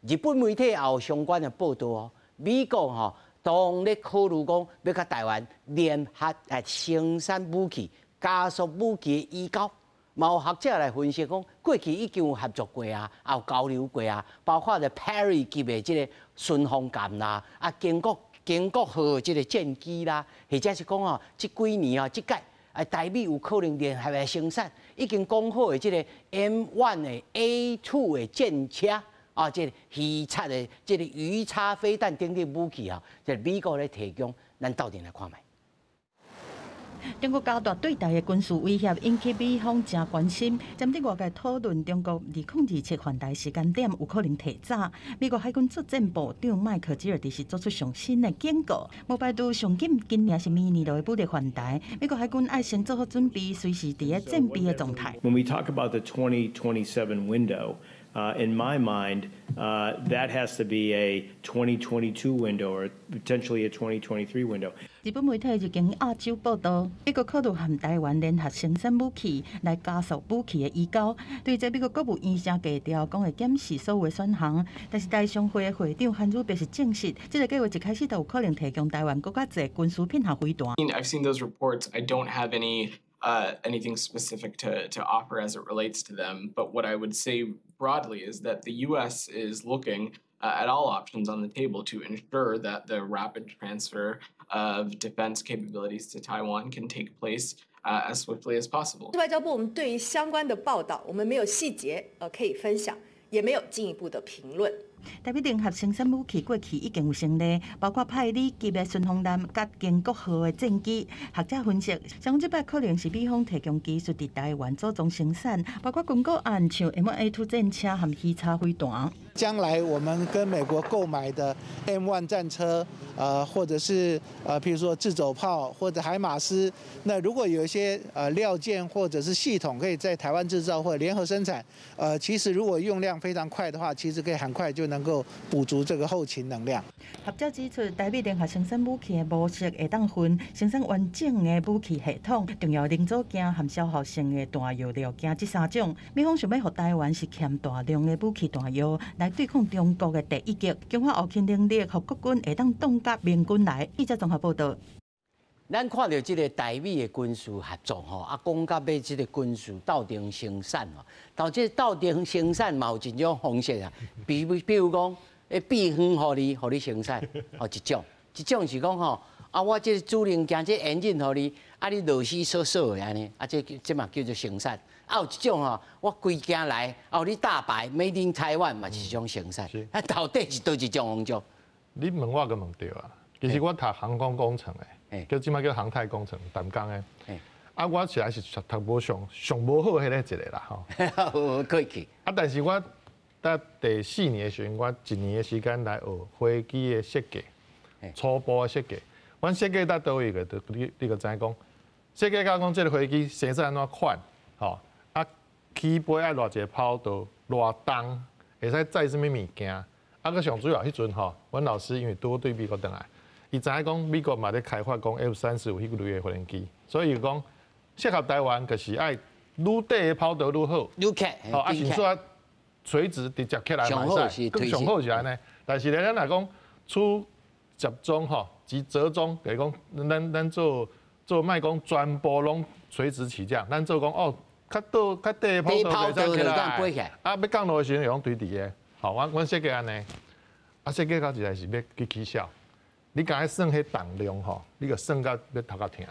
日本媒體也有相關的報道哦，美國吼當咧考慮講欲佮台灣聯合來生產武器、加速武器的移交。嘛有學者來分析講，過去已經有合作過啊，也有交流過啊，包括著 Perry 級的這個巡防艦啦，啊，經國經國號的這個戰機啦，或者是講哦，這幾年哦，這屆啊，台美有可能聯合來生產，已經講好的這個 M1 的 A2 的戰車啊，這個魚叉的這個魚叉飛彈等等武器啊，這美國咧提供，咱鬥陣來看覓。中國加大對台的軍事威脅，引起美方誠關心。針對外界討論中國2027犯台時間點有可能提早，美國海軍作戰部長麥克吉爾迪是做出上新的警告，無排除上緊今年抑是明年就會武力犯台。美國海軍愛先做好準備，隨時佇咧戰備的狀態。 When we talk about the 2027 window, in my mind, that has to be a 2022 window or potentially a 2023 window. 日本媒體日經亞洲報道，美國考慮和台灣聯合生產武器，來加速武器的移交。對這，美國國務院誠低調，講會檢視所有的選項。但是台商會的會長韓汝白是證實，這个計畫一開始就有可能提供台灣閣較濟軍事品和飛彈。 I've seen those reports. I don't have anything specific to offer as it relates to them. But what I would say broadly is that the U.S. is looking at all options on the table to ensure that the rapid transfer of defense capabilities to Taiwan can take place as swiftly as possible. 外交部，我們對於相關的報道，我們沒有細節可以分享，也沒有進一步的評論。台美聯合生產武器過去已經有先例，包括派里級的巡防艦佮經國號的戰機。學者分析，像這擺可能是美方提供技術佇台灣組裝生產，包括軍購案像 M1A2 戰車和魚叉飛彈。將來我們跟美國購買的 M1 戰車，或者是譬如說自走炮或者海馬斯，那如果有一些料件或者是系統可以在台灣製造或者聯合生產，其實如果用量非常快的話，其實可以很快就能夠補足這個後勤能量。學者指出，台美聯合生產武器的模式會當分生產完整的武器系統、重要零組件和消耗性的彈藥料件這三種。美方想欲予台灣是欠大量的武器彈藥來對抗中國的第一擊，強化後勤能力，予國軍會當擋甲明軍來。記者綜合報道。咱看著這个台美的軍事合作吼，啊，講到尾這个軍事鬥陣生產吼，到這鬥陣生產嘛有一種方式啊，比如講，會變遠予你，予你生產，吼一種，一種是講吼，啊，我這个主零件這引進予你，啊，你螺絲鎖鎖的按呢，啊，這嘛叫做生產。啊，有一種吼，我規件來，哦，你大牌 Made in Taiwan 嘛是一種生產。啊，到底是佗一種方式？你問我閣問著啊，其實我讀航空工程的，叫這擺叫航太工程，淡江的。啊，我實在是讀無上上無好彼个一個啦吼。過去。啊，但是我在第四年的時陣，我一年的時間來學飛機的設計，初步的設計。阮設計到佗位個，你就知影講，設計到講這个飛機生產按怎款，吼，啊，起飛愛偌濟跑道，偌重，會使載啥物物件。啊，閣上主要彼陣吼，阮老師因為拄好對美國轉來，伊知影講美國嘛咧開發講 F-35彼類的飛行機，所以講适合台湾就是爱愈短的跑道愈好，愈刻，吼啊，是说垂直直接起来嘛会使，更上好是按呢。但是咧，咱若讲处折中吼，及折中，就是讲咱做做莫讲全部拢垂直起降，咱做讲哦，较短较短的跑道袂使起来，啊，欲降落的时阵用垂直的，吼，阮设计按呢，啊，设计到一个是欲去起痟，你共伊算彼重量吼，你著算到欲头壳疼。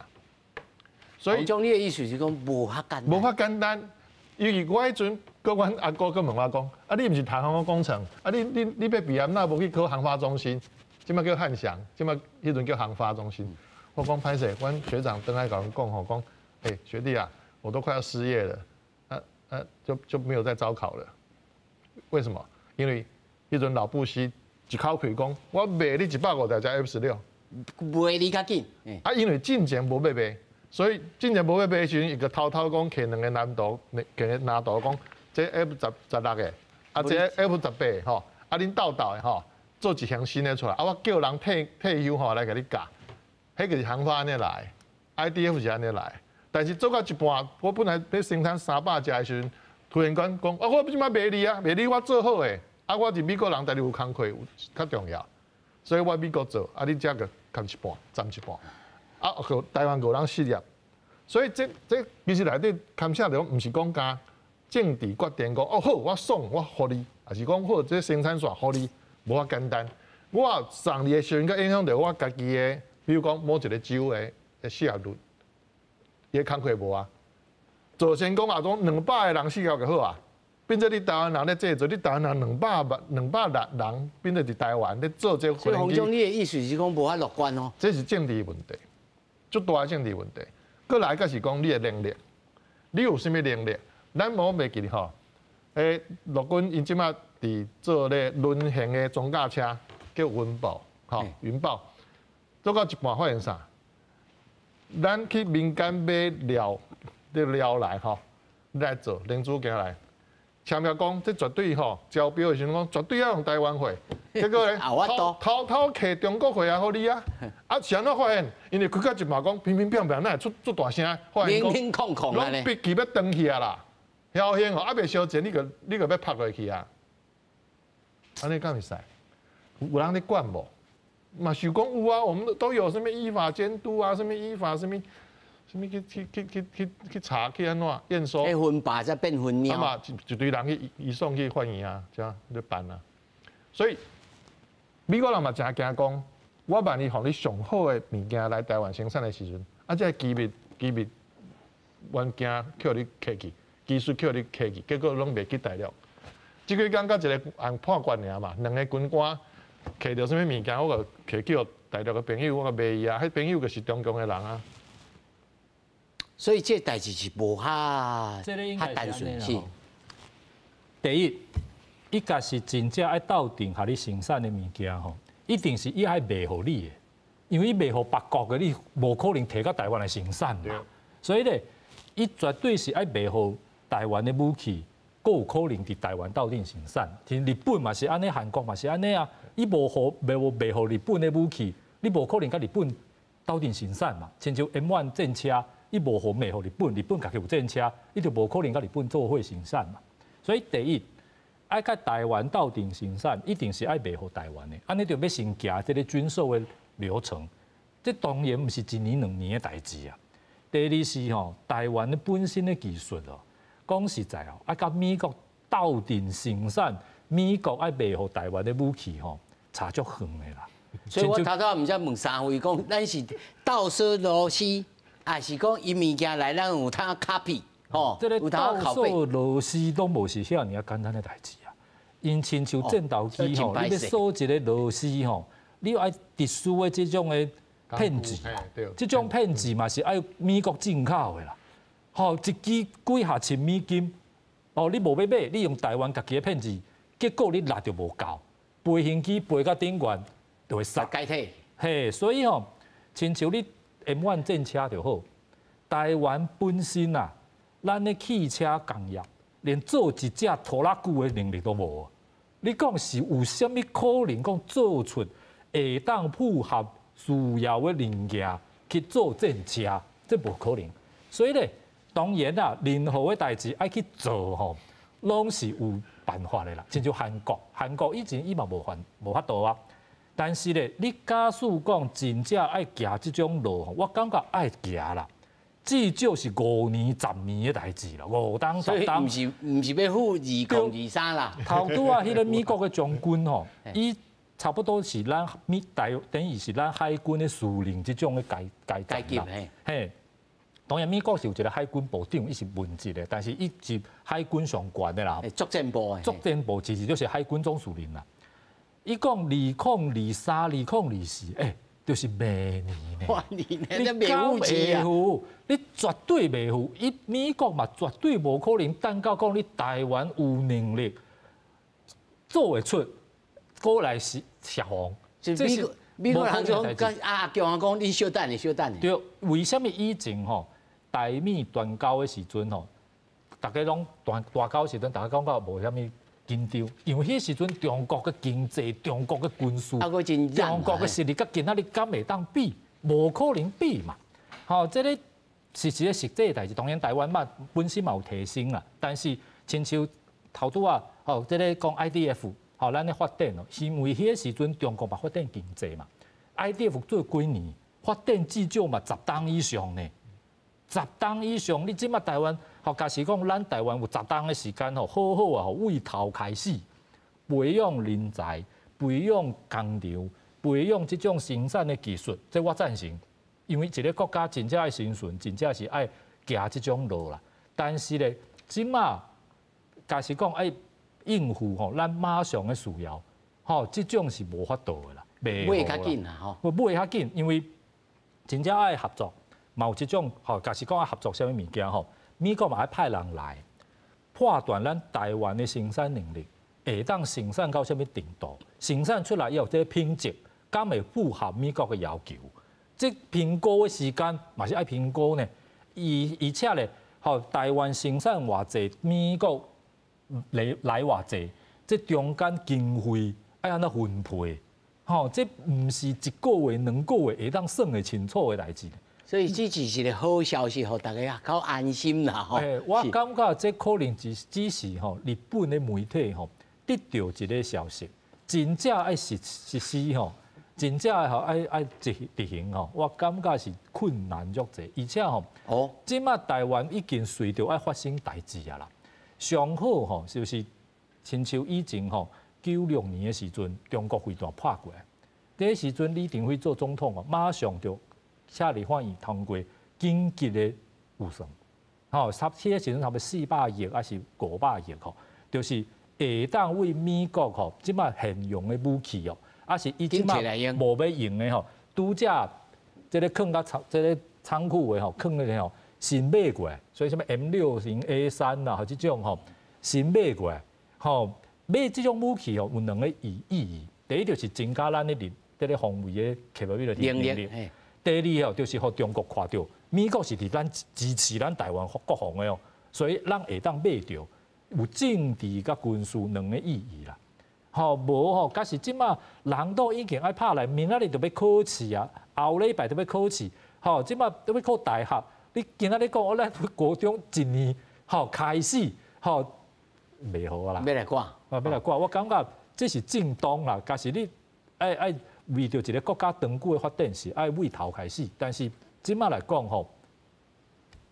所以，你的意思是讲无遐简单。无遐简单，因为我彼阵，阁阮阿哥阁问我讲，啊，你毋是读航空工程，啊，你欲毕业，哪无去考航发中心？这摆叫汉翔，这摆彼阵叫航发中心。我讲歹势，阮学长转来共阮讲吼，讲，欸，学弟啊，我都快要失业了，就没有再招考了。为什么？因为彼阵老布希一口气讲，我卖你150台这 F-16，卖你较紧。啊，因为进前无欲卖，所以进前无欲卖的时阵，伊就偷偷讲摕两个蓝图，摕个蓝图讲，这 F-16的，啊，这 F-18吼，啊，恁斗斗的吼，做一项新的出来，啊，我叫人退休吼来共你教，彼个是航发按呢来，IDF 是按呢来，但是做到一半，我本来欲生产300架的时阵，突然间讲，啊，我这摆卖你啊，卖你我做好的，啊，我伫美国人代有工课较重要，所以我美国做，啊，你这个砍一半，占一半，啊，台湾有人失业，所以这其实内底牵涉著，毋是讲干政治决定讲，哦好，我爽，我予你，抑是讲好，这生产线予你，无遐简单。我送你的时阵，阁影响著我家己的，比如讲某一个州的失业率，伊的工课无啊。做成讲啊，讲200个人失业就好啊，变做你台湾人咧制造，你台湾人200万200万人变做伫台湾咧做这个。所以洪总，你的意思是讲无遐乐观哦？这是政治问题，足大的政治问题。阁来阁是讲你的能力，你有啥物能力？咱无袂记得吼，陆军𪜶这摆伫做咧轮型的装甲车，叫云豹，吼云豹，做到一半发现啥？咱去民间买料，这料来吼，来做零组件来，签约讲这绝对吼招标的时阵讲绝对要用台湾货，结果咧偷偷摕中国货来予你啊！啊是按怎发现？因为开到一半讲乒乒乓乓，哪会出足大声？发现讲拢飞机欲断去啊啦！侥幸吼，啊袂烧钱，你阁欲拍落去啊？按呢敢会使？有人咧管无？嘛是讲有啊，我们都有啥物依法监督啊，啥物依法啥物啥物去去去去去去查去按怎验收？欸，分爸才变分猫。啊嘛，一堆人去移送去法院啊，这样咧办啊。所以美国人嘛诚惊讲，我万一予你上好的物件来台湾生产的时阵，啊，这个机密元件予你摕去，技术予你摕去，结果拢袂去大陆。这几工佮一个案判决尔嘛，两个军官摕著啥物物件，我就摕去予大陆的朋友，我共卖伊啊，彼朋友就是中共的人啊。所以这代志是无遐遐单纯是。第一，伊若是真正爱斗阵予你生产的物件吼，一定是伊爱卖予你的，因为伊卖予别国的，你无可能提到台湾来生产嘛。所以咧，伊绝对是爱卖予台湾的武器，阁有可能伫台湾斗阵生产。像日本嘛是按呢，韩国嘛是按呢啊，伊无予卖予卖予日本的武器，你无可能佮日本斗阵生产嘛。亲像 M1 战车，伊无予卖予日本，日本家己有战车，伊就无可能佮日本做伙生产嘛。所以第一，爱佮台湾斗阵生产，一定是爱卖予台湾的，按呢就欲先行这个军售的流程，这当然毋是一年两年的代志啊。第二是吼，台湾的本身的技术哦，讲实在哦，爱佮美国斗阵生产，美国爱卖予台湾的武器吼，差足远的啦。所以我头拄毋才问三位讲，咱是倒锁螺丝，抑是讲伊物件来，咱有通 copy 吼？这个倒锁螺丝拢无是遐尔仔简单的代志啊。𪜶亲像战斗机吼，你欲锁一个螺丝吼，你爱特殊的这种的片子，这种片子嘛是爱美国进口的啦。吼，一支几下千美金，哦，你无欲买，你用台湾家己的片子，结果你力就无够，飞行机飞到顶悬就会塞。解体。嘿，所以吼，亲像你 M1 战车就好，台湾本身啊，咱的汽车工业连做一只拖拉机的能力都无。你讲是有啥物可能讲做出会当符合需要的零件去做战车？这无可能。所以咧，當然啦，任何的代誌愛去做吼，攏是有辦法的啦。親像韓國，韓國以前伊嘛無法度啊。但是咧，你假使講真正愛行這種路吼，我感覺愛行啦，至少是5年、10年的代誌啦，5冬10冬。毋是毋是欲赴2023啦。頭拄仔，彼个美國的將軍吼，伊差不多是咱美台，等於是咱海軍的司令這種的階級啦。嘿，當然美國是有一個海軍部長，伊是文職的，但是伊是海軍上懸的啦。作戰部的。作戰部其實就是海軍總司令啦。伊講2023、2024，欸，就是明年呢。明年你袂赴啊？你絕對袂赴。伊美國嘛，絕對無可能等到講你台灣有能力做會出，過來是協防。這是美國人講，跟阿強講，你小等下，小等下。對，為啥物以前吼台美斷交的時陣吼，大家攏斷交的時陣，大家感覺無啥物緊張，因為彼時陣中國的經濟、中國的軍事、中國的實力，佮今仔日敢會當比？無可能比嘛！吼，這個是一個實際的代誌。當然，台灣嘛本身嘛有提升啦，但是親像頭拄仔吼，這個講 IDF，吼，咱咧發展哦，是因為彼個時陣中國嘛發展經濟嘛，IDF 做幾年，發展至少嘛10冬以上呢，10冬以上，你這馬台灣。吼，假使講咱台灣有10冬的時間吼，好好啊，為頭開始培養人才、培養工廠、培養這種生產的技術，這我贊成。因為一個國家真正愛生存，真正是愛行這種路啦。但是咧，這馬假使講愛應付吼，咱馬上的需要，吼，這種是無法度的啦，買較緊啦，吼，買較緊，因為真正愛合作，嘛有這種吼，假使講愛合作啥物物件吼。美國嘛愛派人來判斷咱台灣的生產能力，會當生產到啥物程度？生產出來以後，這個品質敢會符合美國的要求？這評估的時間嘛是愛評估呢。而且咧，吼，台灣生產偌濟，美國來偌濟，這中間經費愛按怎分配？吼，這毋是一個月、兩個月會當算會清楚的代誌。所以這只是一個好消息，予大家較安心啦。吼，我感覺這可能只是吼日本的媒體吼得到一個消息，真正愛實施吼，真正吼愛執行吼，我感覺是困難足濟，而且吼，哦，這馬台灣已經隨著愛發生代誌啊啦。上好吼，就是親像以前吼96年的時陣，中國飛彈拍過來，這個時陣李登輝做總統哦，馬上就請立法院通過緊急的預算，吼，彼個時陣差不多400億還是500億吼，就是會當為美國吼這馬現用的武器哦，還是伊這馬無欲用的吼，拄才這個囥佇倉這個倉庫的吼，囥咧吼新買過來，所以啥物 M60A3 啦，或這種吼新買過來，吼買這種武器吼有兩個意義，第一就是增加咱的力，這個防衛的 capability 能力。第二哦，就是予中國看著，美國是佇咱支持咱台灣國防的哦，所以咱會當買著有政治佮軍事兩個意義啦。吼，無吼，假使這馬人都已經愛拍來，明仔日就欲考試啊，後禮拜就欲考試，吼，這馬都欲考大學。你今仔日講我咱國中一年吼開始吼，袂好啊啦。欲來掛，啊，欲來掛，我感覺這是正當啦。假使你愛為著一個國家長久的發展是愛為頭開始，但是這馬來講吼，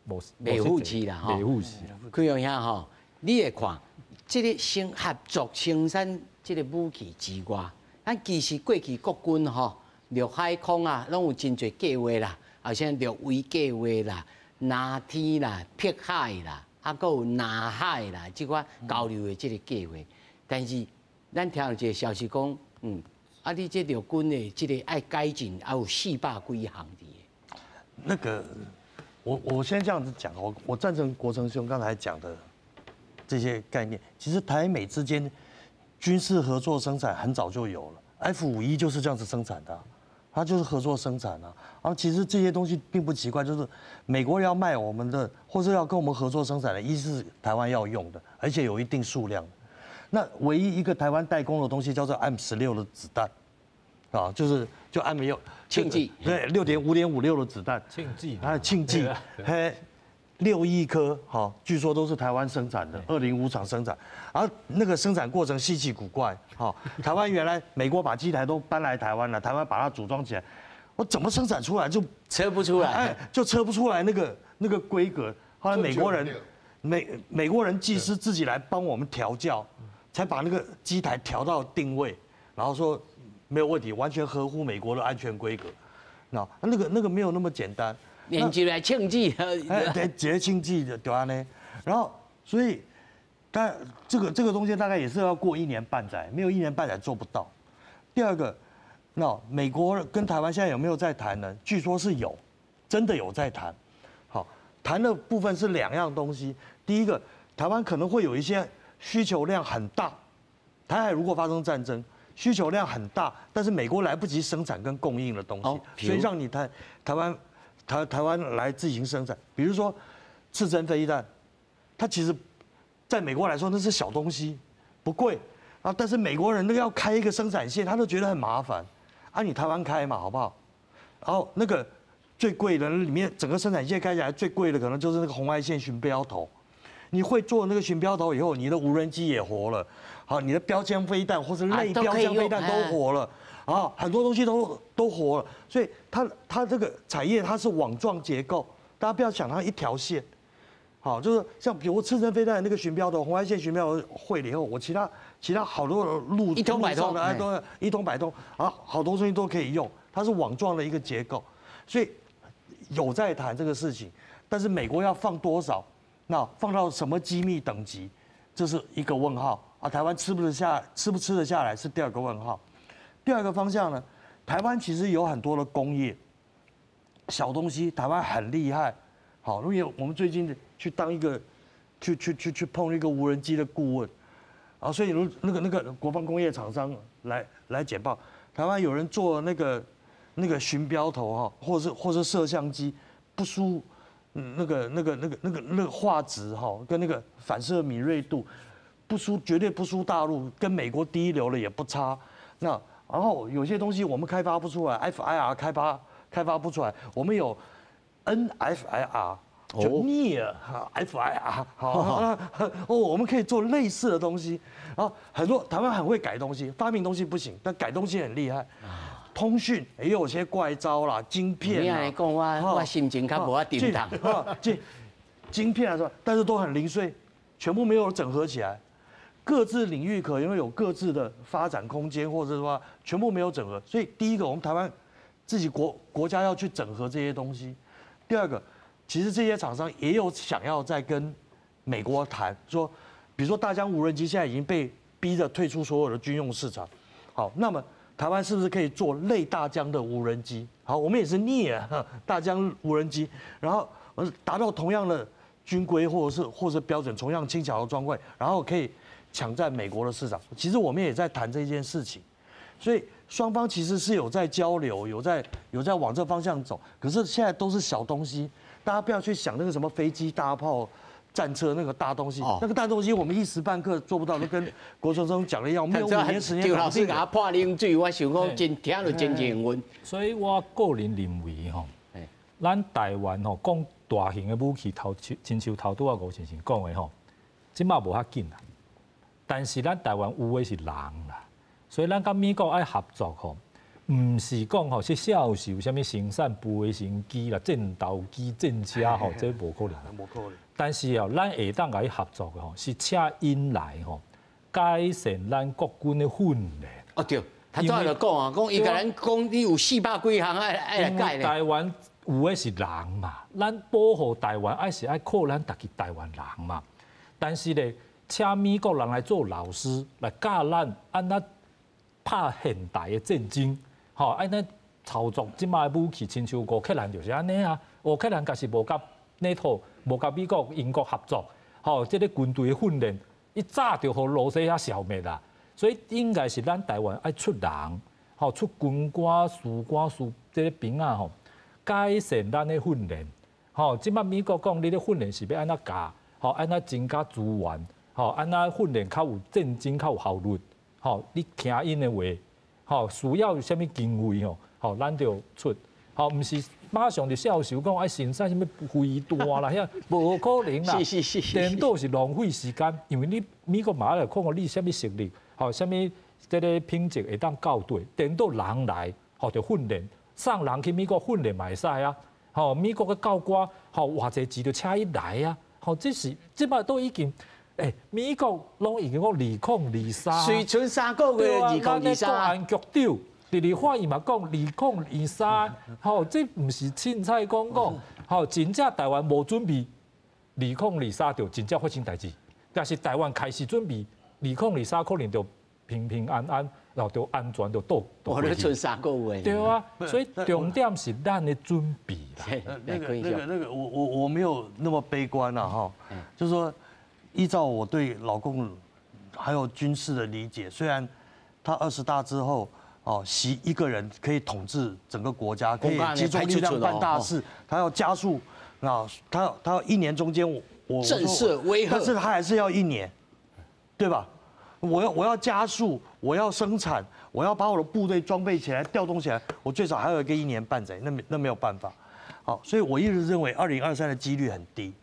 袂赴市啦，吼，袂赴市啦。開陽兄吼，你會看這個生合作生產這個武器之外，咱其實過去國軍吼陸海空啊，攏有真濟計劃啦，啊像陸威計劃啦、藍天啦、碧海啦，啊，閣有南海啦，這款交流的這個計劃。但是咱聽到一個消息講，啊，你這陸軍的這個愛改進，還有400幾項佇。那個，我先這樣子講，我贊成國成兄剛才講的這些概念。其實台美之間軍事合作生產很早就有了，F-51就是這樣子生產的，它就是合作生產啊。然後其實這些東西並不奇怪，就是美國要賣我們的，或者要跟我們合作生產的，一是台灣要用的，而且有一定數量。那唯一一個台灣代工的東西叫做 M16的子彈，啊，就是就 M 六慶記，對，6.5.56的子彈，慶記，啊，慶記，嘿， 6亿颗，哈，据说都是台湾生产的，205厂生产，而那个生产过程稀奇古怪，哈，台湾原来美国把机台都搬来台湾了，台湾把它组装起来，我怎么生产出来就测不出来，就测不出来那个规格。后来美国人，美国人技师自己来帮我们调教，才把那个机台调到定位，然后说没有问题，完全合乎美国的安全规格。那个没有那么简单。连接来枪击，哎，对，结枪剂的对呢。然后，所以，但这个东西大概也是要过一年半载，没有一年半载做不到。第二个，那美国跟台湾现在有没有在谈呢？据说是有，真的有在谈。好，谈的部分是两样东西。第一个，台湾可能会有一些需求量很大，台海如果发生战争，需求量很大，但是美国来不及生产跟供应的东西，所以让你台湾来自行生产，比如说刺针飞弹，它其实在美国来说那是小东西，不贵啊。但是美国人那个要开一个生产线，他都觉得很麻烦。啊，你台湾开嘛，好不好？然后那个最贵的里面整个生产线开起来最贵的可能就是那个红外线寻标头。你会做那个寻标头以后，你的无人机也活了，好，你的标枪飞弹或是类标枪飞弹都活了。啊，很多东西都活了，所以它这个产业它是网状结构，大家不要想它一条线，好，就是像比如刺针飞弹那个寻标的红外线寻标会了以后，我其他好多的路一通百通的，都一通百通啊，好多东西都可以用，它是网状的一个结构，所以有在谈这个事情，但是美国要放多少，那放到什么机密等级，这是一个问号啊，台湾吃不吃下，吃不吃得下来是第二个问号。第二个方向呢，台湾其实有很多的工业小东西，台湾很厉害。好，因为我们最近去当一个，去去去去碰一个无人机的顾问，啊，所以如那个国防工业厂商来简报，台湾有人做那个寻标头哈，或是摄像机，不输那个画质哈，跟那个反射敏锐度，不输绝对不输大陆，跟美国第一流的也不差。那然后有些东西我们开发不出来，FIR 开发不出来，我们有 NFIR，就 Near FIR，好，哦，我们可以做类似的东西。然后很多台湾很会改东西，发明东西不行，但改东西很厉害。通讯也有些怪招啦，晶片。你按呢讲，我心情较无遐沉重。晶片来说，但是都很零碎，全部没有整合起来。各自领域可能有各自的发展空间，或者说全部没有整合。所以第一个，我们台湾自己国家要去整合这些东西。第二个，其实这些厂商也有想要在跟美国谈，说，比如说大疆无人机现在已经被逼着退出所有的军用市场。好，那么台湾是不是可以做类大疆的无人机？好，我们也是 near 大疆无人机，然后达到同样的军规或者是标准，同样轻巧的装备，然后可以抢占美国的市场。其实我们也在谈这件事情，所以双方其实是有在交流，有在往这方向走。可是现在都是小东西，大家不要去想那个什么飞机、大炮、战车那个大东西，那个大东西我们一时半刻做不到，都跟国成兄讲的一样，没有5年10年。赵老师共我泼冷水，我想讲真听著真兴奋。所以我个人认为吼，咱台湾吼讲大型的武器，头亲像头拄仔吴先生讲的吼，这马无遐紧啦。但是咱台湾有的是人啦，所以咱佮美国爱合作吼，毋是讲吼去销售啥物生产飞行机啦、战斗机、战车吼，这无可能。无可能。但是哦，咱会当共伊合作的吼，是请𪜶来吼改善咱国军的训练。哦对，他早就讲啊，讲伊共咱讲你有400几项爱来改咧。台湾有的是人嘛，咱保护台湾爱是爱靠咱家己台湾人嘛。但是咧，请美国人来做老师，来教咱按怎拍现代的战争，吼，按怎操作这马的武器，亲像乌克兰就是按呢啊。乌克兰若是无佮 NATO、无佮美国、英国合作，吼，这个军队的训练，伊早就予罗西亚消灭啦。所以应该是咱台湾爱出人，吼，出军官、士官、士这个兵仔吼，改善咱的训练。吼，这马美国讲你的训练是欲按怎教，吼，按怎增加资源。吼，按怎训练较有战争较有效率？吼，你听𪜶的话，吼，需要有啥物经费吼，吼，咱就出，吼，毋是馬上就銷售講愛生產啥物飛彈啦，遐無可能啦。顛倒是浪費時間，因為你美國嘛愛來看看你啥物實力，吼，啥物這个品質會當校對，顛倒人來，吼，就訓練，送人去美國訓練嘛會使啊，吼，美國的教官，吼，偌濟錢就請伊來啊，吼，這是這擺都已經。欸，美國攏已經講2023，隨賰三個月2023。國安局長佇立法院嘛講2023，吼，這毋是凊彩講講，吼，真正台灣無準備，2023就真正發生代誌。但是台灣開始準備，2023可能就平平安安，然後就安全就倒。我咧賰三個月。對啊，所以重點是咱的準備啦。那個，我沒有那麼悲觀啦，哈，就是說。依照我對老共還有軍事的理解，雖然他20大之後，哦，習一個人可以統治整個國家，可以集中力量辦大事，他要加速，那他要一年中間我震懾威嚇，但是他還是要一年，對吧？我要加速，我要生產，我要把我的部隊裝備起來，調動起來，我最少還有一個一年半載，那沒有辦法。好，所以我一直認為2023的幾率很低。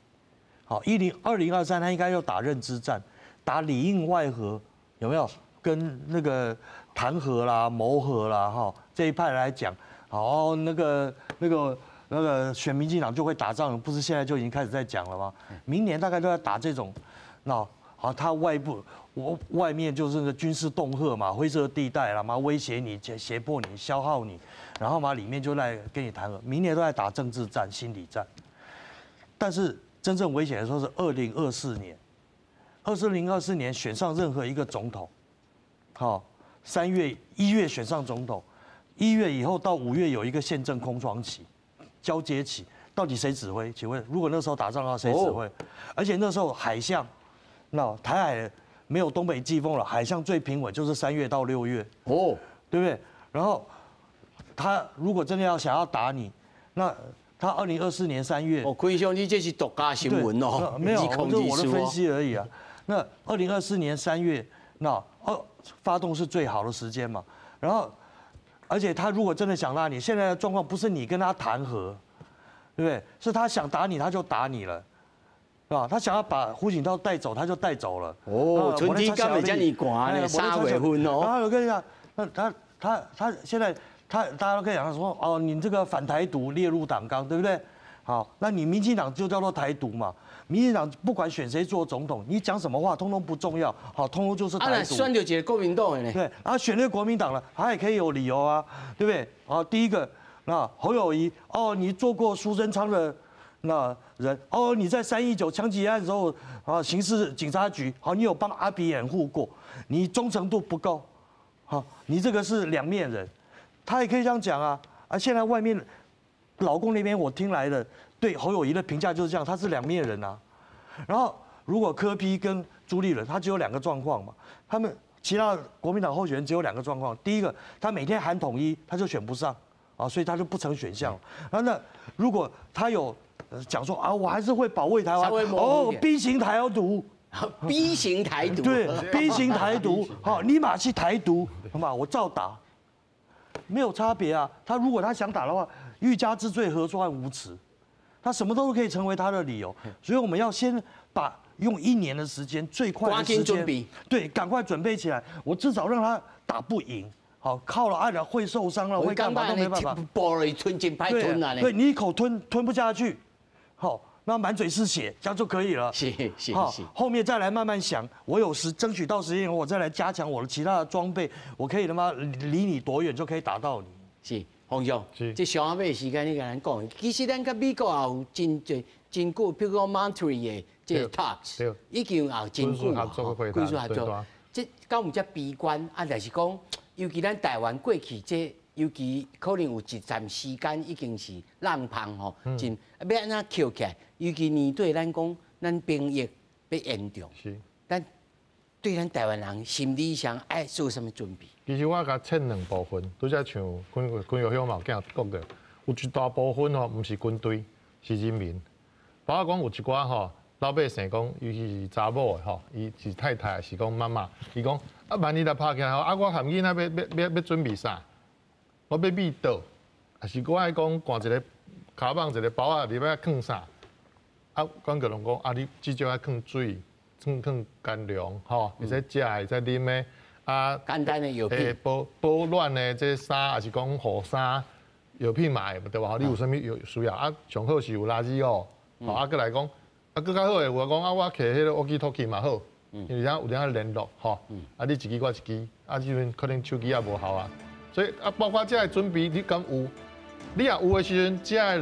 好，2023，他應該要打認知戰，打裡應外合，有沒有？跟那個彈劾啦、謀和啦，哈這一派來講，好，那個選民進黨就會打仗，不是現在就已經開始在講了嗎？明年大概都在打這種，那好，他外部我外面就是個軍事恫嚇嘛，灰色地帶啦嘛，威脅你、脅迫你、消耗你，然後嘛裡面就來跟你彈劾，明年都在打政治戰、心理戰，但是。真正危險的時候是二零二四年，2024年選上任何一個總統，好，3月1月選上總統，1月以後到5月有一個憲政空窗期、交接期，到底誰指揮？請問，如果那時候打仗的話，誰指揮？而且那時候海象，那台海沒有東北季風了，海象最平穩就是3月到6月，哦，對不對？然後他如果真的要想要打你，那。他2024年3月，哦，坤兄，你這是獨家新聞哦，沒有，這是我的分析而已啊。那二零二四年三月，那發動是最好的時間嘛。然後，而且他如果真的想拉你，現在的狀況不是你跟他談和，對不對？是他想打你，他就打你了，是吧？他想要把胡錦濤帶走，他就帶走了。哦，春天敢會這麼寒呢？3月份哦。然後我跟你講，那他現在。他大家都可以講說，哦，你這個反台獨列入黨綱，對不對？好，那你民進黨就叫做台獨嘛。民進黨不管選誰做總統，你講什麼話通通不重要，好，通通就是台獨。選就一個國民黨的呢？對，然後選那個國民黨了，他也可以有理由啊，對不對？好，第一個，那侯友宜，哦，你做過蘇貞昌的那人，哦，你在319槍擊案的時候啊，刑事警察局，好，你有幫阿扁掩護過，你忠誠度不夠，好，你這個是兩面人。他也可以這樣講啊，啊，現在外面老共那邊我聽來的對侯友宜的評價就是這樣，他是兩面人啊。然後如果柯 P 跟朱立倫，他只有兩個狀況嘛，他們其他國民黨候選人只有兩個狀況，第一個他每天喊統一，他就選不上啊，所以他就不成選項。那如果他有講說啊，我還是會保衛台灣，哦，B 型台獨，B 型台獨，對，B 型台獨，好，你嘛是台獨，好嘛，我照打。沒有差別啊！他如果他想打的話，欲加之罪，何患無辭？他什麼都可以成為他的理由。所以我們要先把用一年的時間，最快的時間，對，趕快準備起來。我至少讓他打不贏，好，靠了岸了會受傷了，會幹嘛都沒辦法。玻璃吞進歹吞啊！對，你一口吞不下去，好，那滿嘴是血，這樣就可以了。是是是。後面再來慢慢想，我有時爭取到時間，我再來加強我的其他的裝備，我可以他媽離你多遠就可以打到你。是，洪兄，這上尾時間你共咱講，其實咱佮美國也有真濟真久，比如講 Monterey 的這個 talks，已經也真久軍事合作。這敢有遮悲觀啊？就是講，尤其咱台灣過去這，尤其可能有一段時間已經是浪芳吼，真欲按怎抾起來？尤其年底咱講咱兵役欲延長，咱對咱台灣人心理上愛做啥物準備？其實我共切兩部分，拄才像坤坤玉兄嘛有講過，有一大部分吼，毋是軍隊，是人民。包括講有一寡吼老百姓講，尤其是查某的吼，伊是太太，是講媽媽，伊講啊，萬一來拍起來吼，啊，我含囡仔欲準備啥？我欲覕倒，還是我愛講趕一个跤蠓一个包仔入欲囥啥？啊，管教拢讲啊，你至少愛囥水，囥囥乾糧，吼，會使食會使啉的。啊，簡單的藥品，保暖的這衫，抑是講雨衫，藥品嘛會對吧？你有啥物有需要？啊，上好是有垃圾哦。啊，閣來講，啊，閣較好的有講啊，我摕彼个 walkie talkie 嘛好，因為有影聯絡吼。啊，你一支我一支，啊，這陣可能手機也無效啊。所以啊，包括這个準備，你敢有？你若有的時陣，這个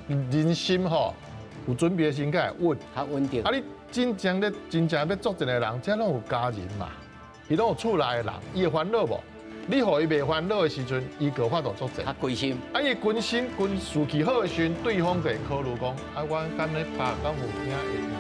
人人心吼有準備的時陣較會穩，較穩定。啊，你真正咧真正欲作戰的人，這攏有家人嘛，伊攏有厝內的人，伊會煩惱無？你予伊袂煩惱的時陣，伊就有法度作戰。較歸心。啊，伊軍心軍士氣好的時陣，對方就會考慮講，啊，我敢咧拍，敢有影會贏。